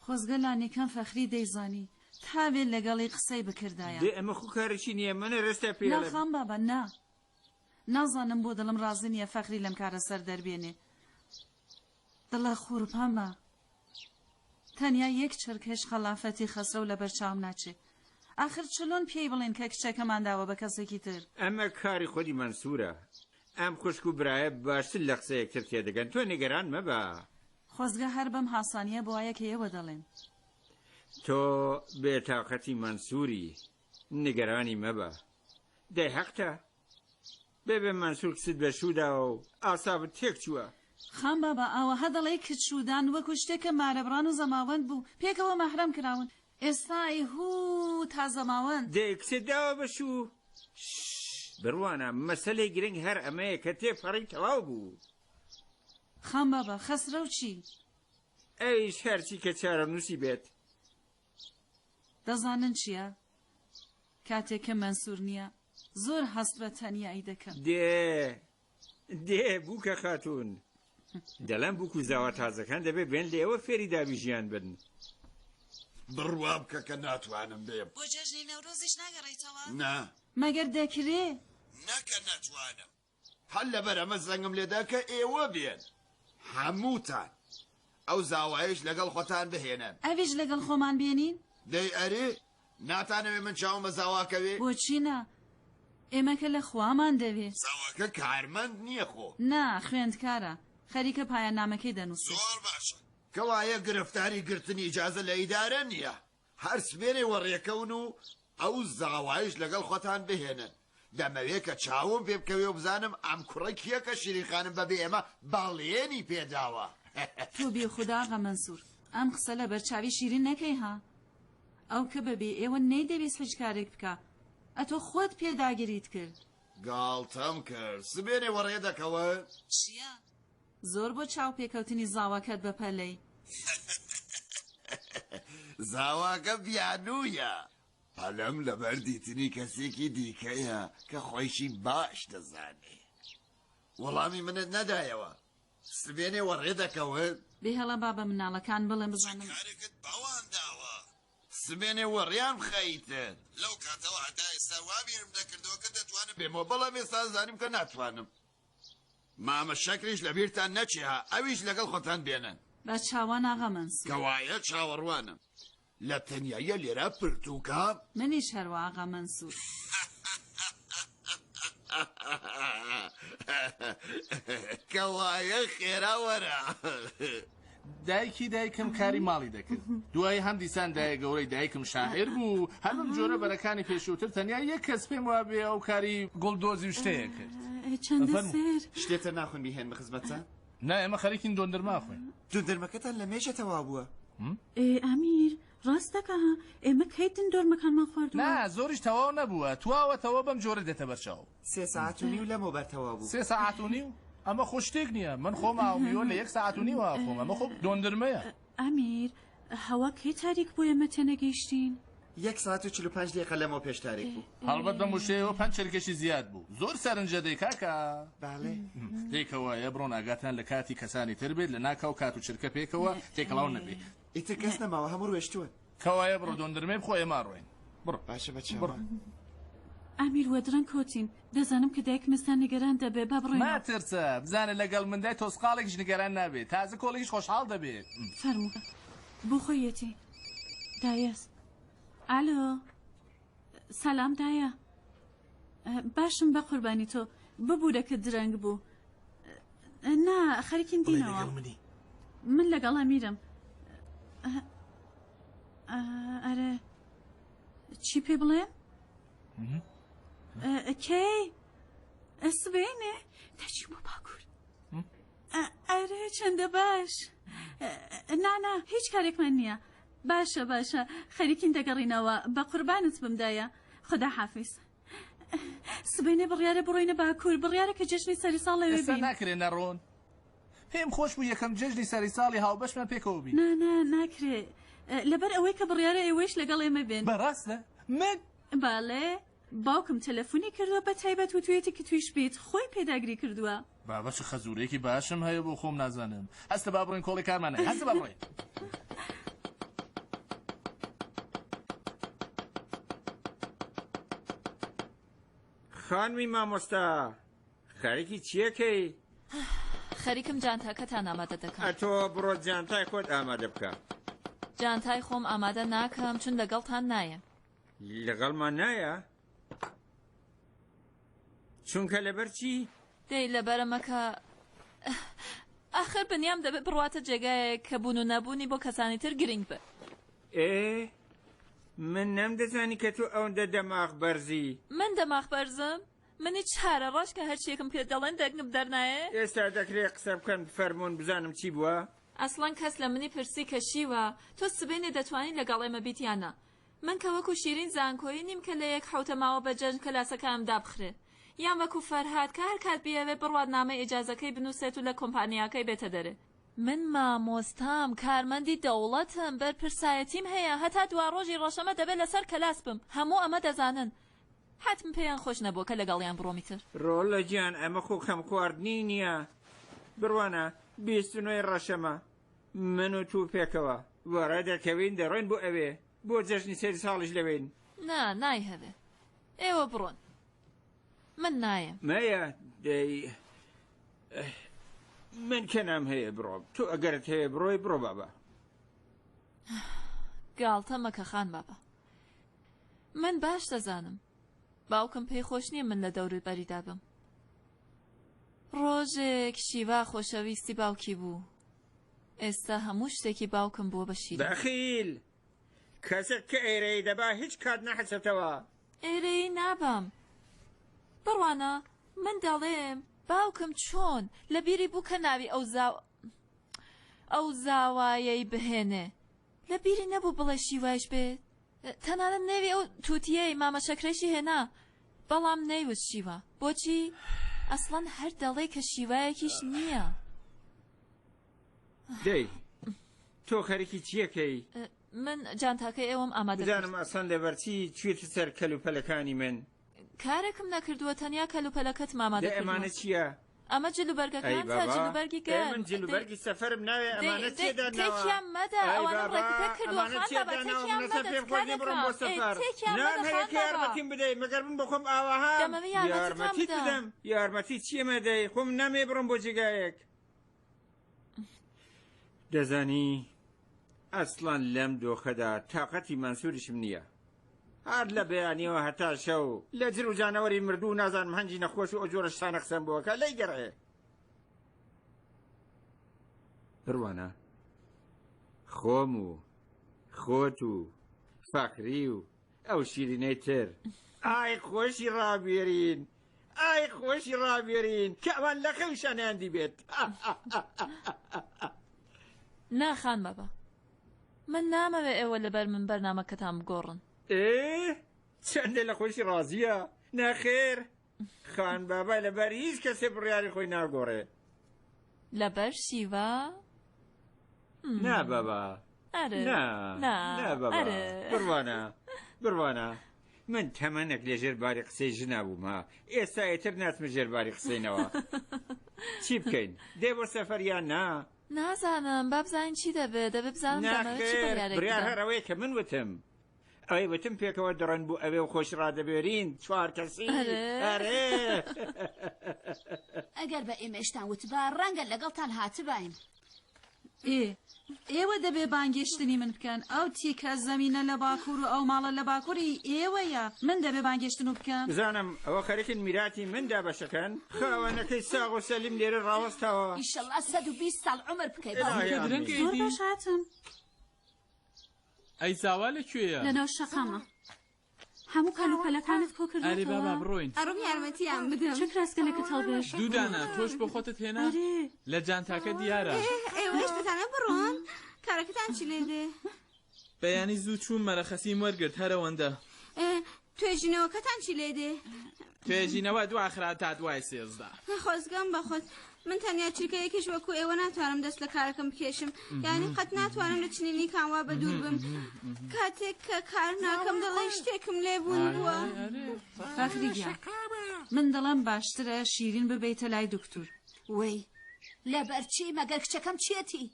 خۆزگە لانیکەم فەخری دەیزانی تاوێ لەگەڵی قسەی بکردایە. دەی ئەمە خۆ کارێکی نییە من ئێستا پێی نا ئەڵێم. خان بابا نا. نازانم بۆ دڵم ڕازی نییە فەخری لەم کارە سەر دەربێنێ. دڵە خورپەمە. تەنیا یەک چرکەش خەلافەتی خەسرەو لەبەر چاوم ناچێ. ئاخر چلۆن پێی بڵێین کە کچەکەمان داوە بە کەسێکی تر؟ ئەمە کاری خودی مەنسوورە. ئەم خوشک و برایە باشتر لە قسەی یەکتر تێدەگەن. تۆ نیگەران مەبە. خۆزگە هەر بەم هاسانییە بوایە کە ئێوە دەڵێن. تۆ بێتاقەتی مەنسووری. نیگەرانی مەبە. دەی هەقتە. بێ بێ مەنسور کچت بە شوو داوە و ئاسابت تێک چووە. خان بابا ئاوەها دەڵێی کچ شوودان وەکو شتێک کە مارەبڕان و زەماوەند بوو پێکەوە مەحرەم کراون ئێستا ئەی هوو تا زەماوەند. دەی کچت داوە بە شوو؟ شش بڕوانە مەسەلەی گرنگ هەر ئەمەیە کە تێپەڕی تەواو بوو. خان بابا خەسرەو چی؟ ئەویش هەرچی کە چارەنووسی بێت. دەزانن چیە؟ کاتێک کە مەنسور نییە زۆر هەست بە تەنیایی دەکەم. دێ دێ بووکە خاتوون دەڵێم بووک و زاوا تازەکان دەبێ بێن لێوە فێری دابی ژیان بن. بڕوا بکە کە ناتوانم بێم. بۆ جەژنی نەورۆزیش ناگەڕێیتەوە؟ نا. مەگەر دەکرێ؟ نەکە نەتوانم. هەر لەبەر ئەمە زەنگم لێدا کە ئێوە بێن هەمووتان. ئەو زاوایەیش لەگەڵ خۆتان بهێنن. ئەویش لەگەڵ خۆمان بێنین؟ دەی ئەرێ، ناتانەوێ من چاوم بە زاوا کەوێ؟ بۆچی نا؟ ئێمە کە لە خوامان دەوێ. زاواکە کارمەند نییە خۆ؟ نا، خوێندکارە. خەریکە پایاننامەکەی دەنووسێ. زۆر باشە. کەوایە گرفتاری گرتنی ئیجازە لە ئیدارە نییە. هەر سبێنێ وەڕێکەون و ئەو زاوایش لەگەڵ خۆتان بهێنن. دەمەوێ کە چاوم پێ بکەوێ و بزانم ئەم کوڕە کییە کە شیرین خانم بەبێ ئێمە بەڵێنی پێ داوە. تۆ بێ خودا ئاغا مەنسوور ئەم قسە لە بەر چاوی شیرین نەکەی ها. ئەو کە بەبێ ئێوە نەیدەویست هیچ کارێک بکا. ئەتۆ خۆت پێداگریت کرد. گاڵتەم کرد. سبێنێ وەڕێ دەکەون؟ چییە؟ زۆر بۆ چاوپێکەوتنی زاواکەت بەپەلەی؟ زاواکە بیانوویە. پەلەم لەبەر دیتنی کەسێکی دیکەیە کە خۆیشی باش دەزانێ. وەڵامی منت نەدایەوە. سبێنێ وەڕێ دەکەون؟ بێهێڵە با بە مناڵەکان بڵێم بزانم. چ کارێکت بەوان داوە؟ سبێنێ وەڕیان بخە ئیتر. لەو کاتەوە هەتا ئێستا وا بیرم دەکردەوە کە دەتوانم بێمەوە، بەڵام ئێستا زانیم کە ناتوانم. مامە شەکریش لەبیرتان نەچێ ها، ئەویش لەگەڵ خۆتان بێنن. بە چاوان ئاغا مەنسوور. کەوایە چاوەڕوانم. لە تەنیاییە لێرە پرتووکە؟ منیش هەروا ئاغا مەنسوور. کەوایە خێرا وەرە. دایکی دایکم کاری ماڵی دەکرد دوای هەم دیسان دایە گەورەی دایکم شاعیر بوو هەر بەم جۆرە بەرەکانی پێشووتر تەنیا یەک کەس پێم وابێ ئەو کاری گوڵدۆزی و شتەیە کرد چەندە سەیر شتێتە ناخۆن بیهێنمە خزمەتتان؟ نا ئێمە خەریکین دۆندرما ئەخۆین. دۆندرمەکەتان لە مێژە تەواو بووە. ئێ ئەمیر ڕاست دەکا ها ئێمە کەی دندۆرمەکانمان خواردووە؟ نا زۆریش تەواو نەبووە تواوەتەوە بەم جۆرە دێتە بەرچاو. سێ سەعات و نیو لەمەوبەر تەواو بوو. سێ سەعات و نیو؟ ئەمە خۆ شتێک نییە من خۆم ئاومیوە لە یەک سەعات و نیوە ئەخۆم ئەمە خۆ دۆندرمەیە. ئەمیر هەوا کەی تاریک بوو ئێمە تێنەگەیشتین؟ یەک سەعات و 45 دەیقە لەمەو پێش تاریک بوو. هەڵبەت بەم وشەیەوە پەنج چرکەشی زیاد بوو. زۆر سەرنجە دەی کاکە. بەڵێ. دەی کەوایە بڕۆن ئاگاتان لە کاتی کەسانی تر بێت لەناکاو کات و چرکە پێکەوە تێکەڵاو نەبێ. ئیتر کەس نەماوە هەموو ڕوێشتوون. کەوایە بڕۆ دۆندرمەی بخۆ ئێمە ئەڕۆین. بڕۆ. باشە بە چاوان. بڕۆ. ئەمیر وەدرەنگ کەوتین. دەزانم کە دایکم ئێستا نیگەران دەبێ با بڕۆینەوە. مەترسە بزانە لەگەڵ مندای تۆزقاڵێکیش نیگەران نابێ تازە کۆڵێکیش خۆشحاڵ دەبێ. فەرموو. بۆ خۆیەتی. دایەس. ئالۆ. سەلام دایە. باشم بە قوربانی تۆ. ببوورە کە درەنگ بوو. نا خەریکین بڵێ دینەوە. لەگەڵ منی. من لەگەڵ ئەمیرم. ئەرێ چی پێ بڵێم؟ کەی؟ سبەینێ دەچین بۆ باکوور. ئەرێ چەندە باش. نا نا هیچ کارێکمان نییە. باشە باشە خەریکین دەگەڕینەوە بە قوربانت بم دایە خدا حافیز. سبەینێ بڕیارە بڕۆینە باکوور بڕیارە کە جەژنی سەری ساڵ لەوێ ئێستا بین. ناکرێ نەڕۆن؟ پێم خۆش بوو یەکەم جەژنی سەری ساڵی هاوبەشمان پێکەوە بین. نا نا ناکرێ لەبەر ئەوەی کە بڕیارە ئێوەیش لەگەڵ ئێمە بێن. بەڕاستە؟ من؟ بەڵێ باوکم تەلەفونی کردووە بە تایبەت وتویەتی کە تویش بیت خۆی پێداگری کردووە. بابە چ خەزورێکی باشم هەیە بۆ خۆم نازانم هەستە با بڕۆین کۆڵی کارمان هەیە هەستە با بڕۆین. خانمی مامۆستا خەریکی چیەکەی؟ خەریکم جانتاکەتان ئامادە دەکەم. ئەتۆ بڕۆ جانتای خۆت ئامادە بکە. جانتای خۆم ئامادە ناکەم چون لەگەڵتان نایەم. لەگەڵمان نایە؟ چونکە لەبەر چی؟ دەی لەبەرەمە کە ئاخر بنیام دەبێت بڕواتە جێگایەک کە بوون و نەبوونی بۆ کەسانی تر گرنگ بێ. ئێ من نەمدەزانی کە تۆ ئەوەندە دەماغ بەرزی. من دەماغ بەرزم؟ منی چارە ڕەش کە هەرچیەکم پێ دەڵێن دەنگم دەرنایێ؟ ئێستا دەکرێ قسە بکەن بفەرموون بزانم چی بووە؟ ئەسڵەن کەس لە منی پرسی کە شیوا تۆ سبەینێ دەتوانی لەگەڵ ئێمە بیت یان نا؟ من کە وەکو شیرین زانکۆیی نیم کە لە یەک حەوتە ماوە بە جەژن کەلاسەکانم دابخرێ یان وەکو فەرهاد کە هەر کات بیەوێ بڕوات نامەی ئیجازەکەی بنوسێت و لە کۆمپانیاکەی بێتە دەرێ. من مامۆستام، کارمەندی دەوڵەتم، بەرپرسایەتیم هەیە، هەتا دواڕۆژی ڕەشەمە دەبێ لەسەر کەلاس بم، هەموو ئەمە دەزانن. حەتم پێیان خۆش نەبووە کە لەگەڵیان بڕۆم ئیتر. ڕۆڵە گیان ئەمە خۆ خەم خواردنی نییە. بڕوانە 29 ی ڕەشەمە من و تو پێکەوە وەڕێ دەکەوین دەڕۆین بۆ ئەوێ بۆ جەژنی سەری ساڵیش لەوێین. نا نایهەوێ ئێوە بڕۆن من نایەم. مەیە دەی من کە نام هەیە بڕۆم تۆ ئەگەرت هەیە بڕۆی بڕۆ بابە. گاڵتە مەکە خان بابە من باش دەزانم. باوکم پێی خۆش نییە من لە دەوروبەریدا بم. ڕۆژێک شیوا خۆشەویستی باوکی بوو. ئێستا هەموو شتێکی باوکم بووە بە شیرین. بەخیل! کەسێک کە ئێرەیی دەبا هیچ کات نەحەسێتەوە. ئێرەیی نابەم. بڕوانە، من دەڵێم باوکم چۆن لە بیری بوو کە ناوی ئەو زاو ئەو زاوایەی بهێنێ. لە بیری نەبوو بڵێ شیوایش بێت. تەنانەت نێوی ئەو تووتییەی مامە شەکرەیشی هێنا، بەڵام نەیوت شیوا. بۆچی؟ ئەسڵەن هەر دەڵێی کە شیوایەکیش نییە. دەی تۆ خەریکی چییەکەی؟ من جانتاکەی ئێوەم ئامادە کرد. بزانم ئەسڵەن لەبەرچی چوویتە سەر کەلوپەلەکانی من؟ کارێکم نەکردووە تەنیا کەلوپەلەکەتم ئامادە دەی کردووە. ئەمانە چییە؟ ئەمە ئەی جلوبەرگەکانتە، بابا جلوبەرگی ئێ گەرم. من دەی جلوبەرگی سەفەرم ناوێ دەی ئەمانە دەی چییە داناوە؟ تێکیان مەدە ئەی ئەوانەم بابا ڕێکوپێک کردووە ئەمانە خان چییە بابا داناوە تێکیان من لەسەر مەدە پێم تکا خۆش نییە بڕۆم دەکەم بۆ ئێ سەفەر تێکیان مەدە نامهەوێ خان کە بابا یارمەتیم بدەی مەگەر من بۆخۆم ئاواهام دەمەوێ یارمەتیتان یارمەتیت بدەم. بدەم یارمەتی چییە مەدەی خۆم نامەوێ بڕۆم بۆ جێگایەک دەزانی ئەسڵەن لەم دۆخەدا تاقەتی مەنسوریشم نییە هەر لە بەیانیەوە هەتا شەو لە جر و جانەوەری مردوو و نازانم هەنجی نەخۆش و ئەو جۆرە شتانە قسەم بۆکە لەی گەڕێ بڕوانە خۆم و خۆت و فەخری و ئەو شیرینەی تر ئای خۆشی ڕابێرین ئای خۆشی ڕابێرین کە ئەوان لە خەویشان نەیاندیبێت. نا خان بابا من نامەوێ ئێوە لەبەر من بەرنامەکەتان بگۆڕن. ئێ چەندە لە خۆشی ڕازییە؟ نەخێر خان بابا لەبەر هیچ کەسێ بڕیاری خۆی ناگۆڕێ. لەبەر شیوا؟ نا بابا ئەرێ نا نا نا بابا ئەرێ بڕوانە بڕوانە من تەمەنێک لە ژێر باری قسەی ژنا بووم ها ئێستا ئیتر ناچمە ژێر باری قسەینەوە چی بکەین دێ بۆ سەفەر یان نا؟ نازانم با بزانین چی دەبێ دەبێ بزانم دەمەوێت چ نەخێر بڕیارێک بڕیار بدەم. هەر ئەوەیە کە من وتم ئەوەی وتم پێکەوە دەڕۆین بۆ ئەوێ و خۆش ڕادەبێرین چوار کەسی ئەرێ ئەرێ ئەگەر بە ئێمەشتان وتبا ڕەنگە لەگەڵتان هاتباین. ئێ ئێوە دەبێ بانگێشتنی من بکەن، ئەو تیکە زەمینە لە باکوور و ئەو ماڵە لە باکوور هی ئێوەیە، من دەبێ بانگێشتن و بکەم؟ بزانم ئەوە خەریکن میراتی من دابەشەکەن؟ خاوەنەکەی ساغ و سەلیم لێرە ڕاوەستاوە. ئیشەڵا 120 ساڵ عومر بکەی ئیلاهی باوکم. ئامین. زۆر باش هاتم. ئەی زاوا لە کوێیە؟ لەناو شەقامە. هەموو کەلوپەلەکانت کۆ ئەرێ بابا کردووەتەوە؟ بڕۆین. ئەڕۆم یارمەتیان بدەم. چ کراسگەلێکت هەڵگرت؟ دوو دانە، تۆش بۆ خۆتت هێنا؟ ئەرێ. لە جانتاکە دیارە. ئێ، ئێوەش دەتانەوێ بڕۆن؟ کارەکەتان چی لێ دێ؟ بەیانی زوو چووم مەرەخەسیم وەرگرت، هەر ئەوەندە. ئێ، توێژینەوەکەتان چی لێ دێ؟ توێژینەوە دواخرا تا دوای 13. خۆزگەم بە خۆت. من تەنیا چرکەیەکیش وەکو ئێوە ناتوانم دەست لە کارەکەم بکێشم یعنی قەت ناتوانم لە چنینی کاموا بە دوور بم کاتێک کە کار ناکەم دەڵێ شتێکم لێ بوون بووە. فەخری گیان من دەڵێم باشترە شیرین ببەیتە لای دکتور. وەی لەبەر چی مەگەر کچەکەم چیەتی؟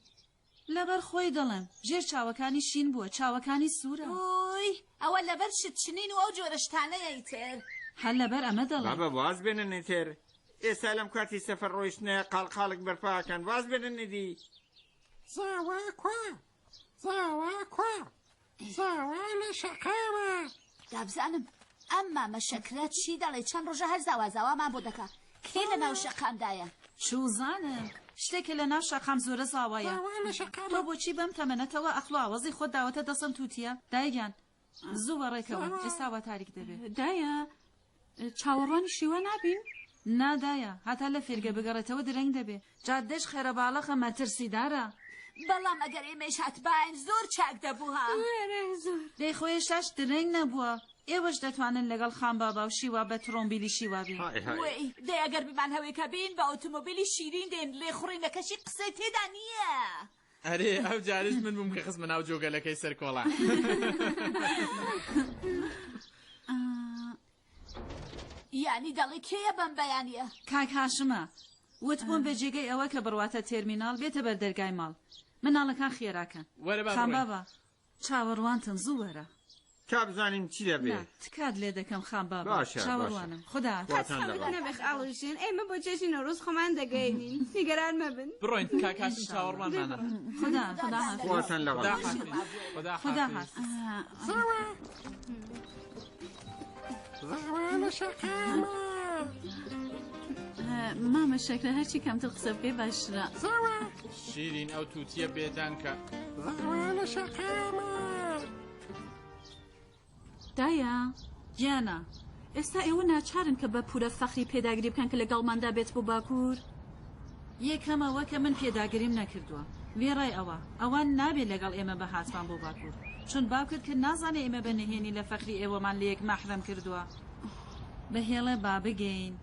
لەبەر خۆی دەڵێم ژێر چاوەکانی شین بووە چاوەکانی سوورە. ئۆی ئەوە لەبەر شت چنین و ئەو جۆرە شتانەیە ئیتر. هەر لەبەر ئەمە دەڵێم. بابە واز بێنن ئیتر ئێستا لەم کاتی سەفەر ڕۆیشتنە قاڵقاڵک بەرپا ئەکەن واز بێنن ئیدی. زاوا کوا؟ زاوا کوا؟ زاوا لە شەقامە. دابزانم ئەم مامە شەکرە چی دەڵێ چەند ڕۆژە هەر زاوا زاوامان بۆ دەکا کێ لە ناو شەقامدایە؟ چوزانم شتێکە لە ناو شەقام زۆرە زاوایە تۆ بۆچی بەم تەمەنەتەوە ئەقڵ و ئاوەزی خۆت داوەتە دەسم توتیە دایە گیان زوو بەڕێکەوە ئێستا وا تاریک دەبێ. دایە چاوەڕوانی شیوا نابین؟ نا دایە هەتا لە فێرگە بگەڕێتەوە درەنگ دەبێ جادەش خەرەباڵەخە مەترسیدارە. بەڵام ئەگەر ئێمەیش هاتباین زۆر چاک دەبوو ها. ئەرێ زۆر. دەی خۆ هێشتاش درەنگ نەبووە ئێوەش دەتوانن لەگەڵ خان بابا و شیوا بە ترۆمبیلی شیوا بێن. های های. وەی دەی ئەگەر بمانهەوێ کە بێین بە ئۆتۆمۆبیلی شیرین دێن لێخوڕینەکەشی قسەی تێدا نییە. ئەرێ ئەو جارش من بووم کە خستمە ناو جۆگەلەکەی سەر کۆڵان. یانی دەڵێ کێیە بەم بەیانییە؟ کاک هاشمە وتبووم بە جێگەی ئەوە کە بڕواتە تێرمیناڵ بێتە بەر دەرگای ماڵ مناڵەکان خێراکەن. وەرە با خان بڕۆین. بابا چاوەڕوانتم زوو وەرە. تا بزانین چی دەبێ. نا تکات لێ دەکەم خان بابا باشە باشە. چاوەڕوانم خودا حافز. خواتان خەمت لەگەڵ. نەبێ خاڵۆژن ئێمە بۆ جەژنی نەورۆز خۆمان دەگەیەنین نیگەران مەبن. بڕۆین کاک هاشم چاوەڕوانمانە. خودا خودا حافز. خواتان لەگەڵ. خودا حافز. خودا خودا حافز. حافز. زاوا لە شەقامە. مامە شەکرە هەرچی کەمتر قسە بکەی باشترە. زاوا. شیرین ئەو تووتیە بێدەنکە. زاوا لە شەقامە. دایە. گیانە. ئێستا ئێوە ناچارن کە بە پورە فەخری پێداگری بکەن کە لەگەڵماندا بێت بۆ باکوور؟ یەکەم ئەوە کە من پێداگریم نەکردووە. وێڕای ئەوە، ئەوان نابێ لەگەڵ ئێمە بهاتبان بۆ باکوور. چون باوکت کە نازانێ ئێمە بە نهێنی لە فەخری ئێوەمان لەیەک مەحرەم کردووە. بهێڵە با بگەین.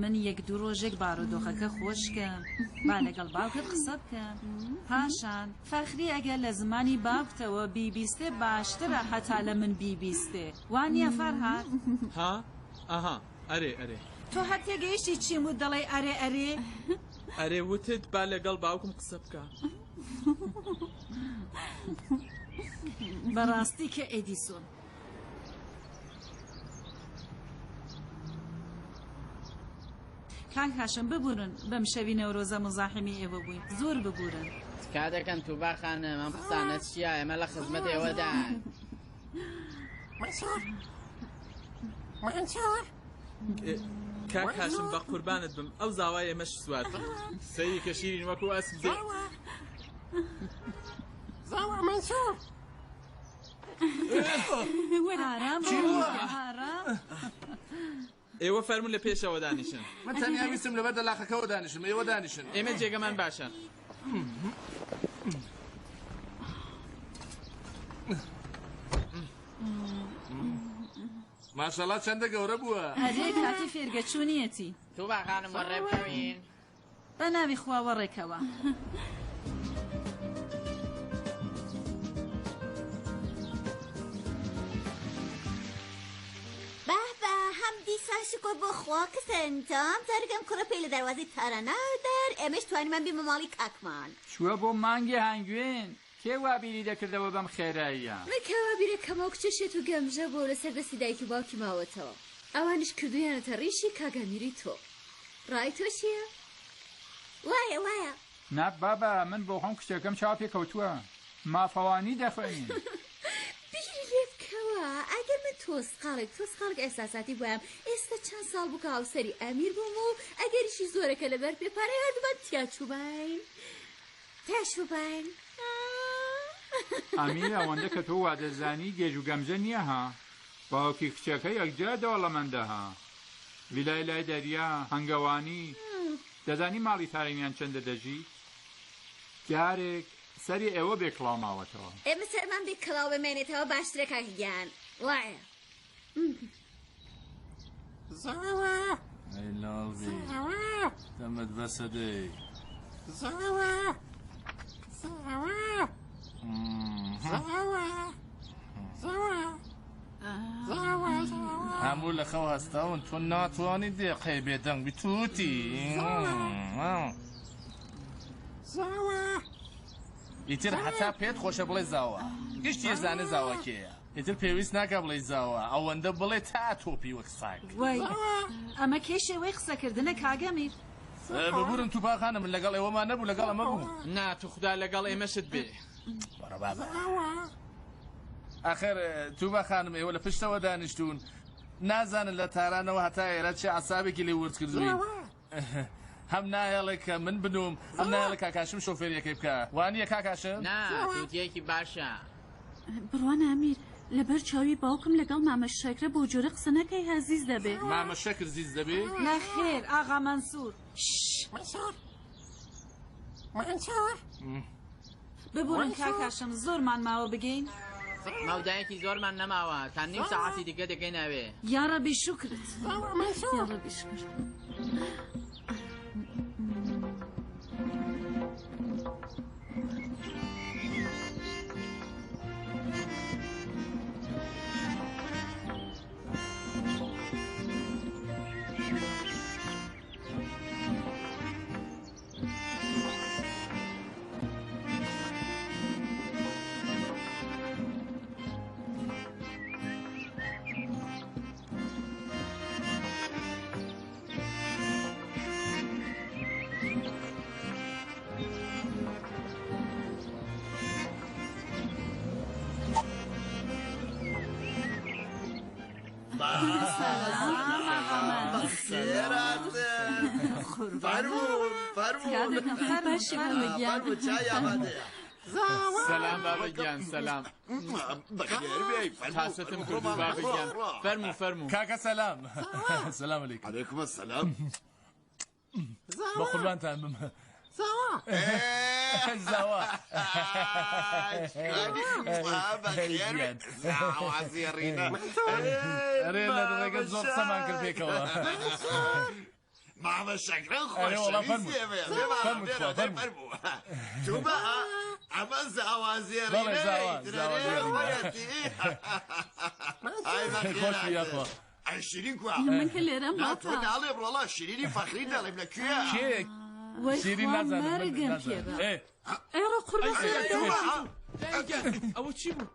من یەک دوو ڕۆژێک بارودۆخەکە خۆش کەم. با لەگەڵ باوکت قسە بکەم. پاشان فەخری ئەگەر لە زمانی باوکتەوە بیبیستێ باشترە هەتا لە من بیبیستێ. وا نییە فەرهاد؟ ها؟ ئەها ئەرێ ئەرێ. تۆ هەر تێگەیشتی چیم وت دەڵێی ئەرێ ئەرێ؟ ئەرێ وتت با لەگەڵ باوکم قسە بکا. بەڕاستی کە ئێدیسۆن. کاک هاشم ببورن بەم شەوی نەورۆزە موزاحیمی ئێوە بووین زۆر ببورن. تکا دەکەم توبا خانم ئەم قسانە چییە ئێمە لە خزمەت ئێوەداین. مەنسوور مەنسوور کاک هاشم بە قوربانت بم ئەو زاوای ئێمەش سوار بە. سەیری کە شیرین وەکو ئەسپ دێ. زاوا زاوا مەنسوور ئارام ئارام. ئێوە فەرموون لە پێشەوە دانیشن. من تەنیا ویستم لەبەر دەلاقەکەوە دانیشم، ئێوە دانیشن. ئێمە جێگەمان باشە. ماشەڵا چەندە گەورە بووە. ئەرێ کاتی فێرگە چوونیەتی. توبا خانم وەڕێ بکەوین. بە ناوی خوا وەڕێکەوە. به به هەم دیسان شکر بۆ خوا کە سەرەنجام جارێک ئەم کوڕە پێی لە دەروازەی تاران دەر ئێمەش توانیمان بێمە ماڵی کاکمان. چووە بۆ مانگی هەنگوین کێ وا بیری دەکردەوە بەم خێراییە؟ من کە وا بیرەکەمەوە کچە شێت و گەمژە بووە و لەسەر دەستی دایک و باوکی ماوەتەوە ئەوانیش کردوویانەتە ڕیشی کاک ئەمیری تۆ ڕای تۆ چییە؟ وایە وایە. نا بابە من بۆخۆم کچەکەم چاو پێ کەوتووە مافەوانی دەخوێنی. بیری لێ بکەوە ئەگەر من تۆزقاڵێک تۆزقاڵێک ئیحساساتی بوایەم ئێستا چەند ساڵ بوو کە هاوسەری ئەمیر بووم و ئەگەریشی زۆرە کە لەبەر پێ پارەی هەردوومان تیا چووباین تیا چووباین. ئەمیر ئەوەندە کە تۆ وادەزانی گێژ و گەمژە نییە ها باوکی کچەکە یەکجار دەوڵەمەندە ها ڤیلای لای دەریا، هەنگەوانی، دەزانی ماڵی تارینیان چەندە دەژی؟ جارێک سەری ئێوە بێ کڵاو ماوەتەوە. ئێمە سەرمان بێ کڵاو بمێنێتەوە باشترە کاکە گیان وایە. زاوا. ئەی لاڵ بی. زاوا. دەمت بەسە دەی. زاوا. زاوا. زاوا. زاوا. هەموو لە خەو هەستاون تۆ ناتوانی دێقەی بێدەنگ بی توتی. ئیتر هەتا پێت خۆشە بڵێ زاوا گشتی زانێ زاوا کێیە ئیتر پێویست ناکا بڵێی زاوا ئەوەندە بڵێ تا تۆپی وەک ساگ. وای ئەمە کەی شێوەی قسەکردنە کاک ئەمیر؟ ببورن توپا خانم من لەگەڵ ئێوەمان نەبوو لەگەڵ ئەمە بوو. نا توخودا لەگەڵ ئێمەشت بێ. بەڕە بابە. ئاخر توبا خانم ئێوە لە پشتەوە دانیشتوون نازانن لە تارانەوە هەتا ئێرە چه عەسابێکی لێ ورد کردووین هەم نایەڵێ کە من بنوم هەم نایەڵێ کاکاشم شۆفێریەکەی بکە وانییە کاکاشم؟ نا توتیەکی باشە. بڕوانە ئەمیر لەبەر چاوی باوکم لەگەڵ مامە شەکرە بەو جۆرە قسە نەکەی ها زیز دەبێ. مامە شەکر زیز دەبێ؟ نەخێر ئاغا مەنسوور. شش. مەنسوور مەنسوور. ببورن کاک هاشم زۆرمان ماوە بگەین؟ مەودایەکی زۆرمان نەماوە تا نیو سەعاتی دیکە دەگەینە ئەوێ. یاڕەبی شوکرت. یاڕەبی شوکر. فەرموون فەرموون فەرموون چای ئامادەیە. سەلام بابە گیان سەلام بەخێر بێی فەرموو تاستم کردوو بابە گیان فەرموو فەرموو کاکە سەلام سەلام عەلەیکم عەلەیکم السلام بە قوربانتان بم زاوا زاوا زاوا زێڕینە ئەرێ لە ڕێگە زۆر قسەمان کرد پێکەوە مامە شەکرە ئەرێ وەڵا فەرموو. خۆشەویستی فەرموو تخوا، فەرموو. توبە ئەمە زاوا بەڵێ، زاوا، زاوا زێڕینە زێڕینە. خۆیەتی ئای خۆش بی یاخوا. ئەی شیرین کوا من کە لێرەم نا تۆ باپا. ناڵێم ڕۆڵا شیرینی فەخری دەڵێم لە کوێ کێ وەی شیرین خوا نازانم من مەرگم نازانم. پێ بە. ئێ ئەی ڕۆ قوربان ئەی، سەرم ئەی، دەوە. ئەی، ئەوە چی بوو؟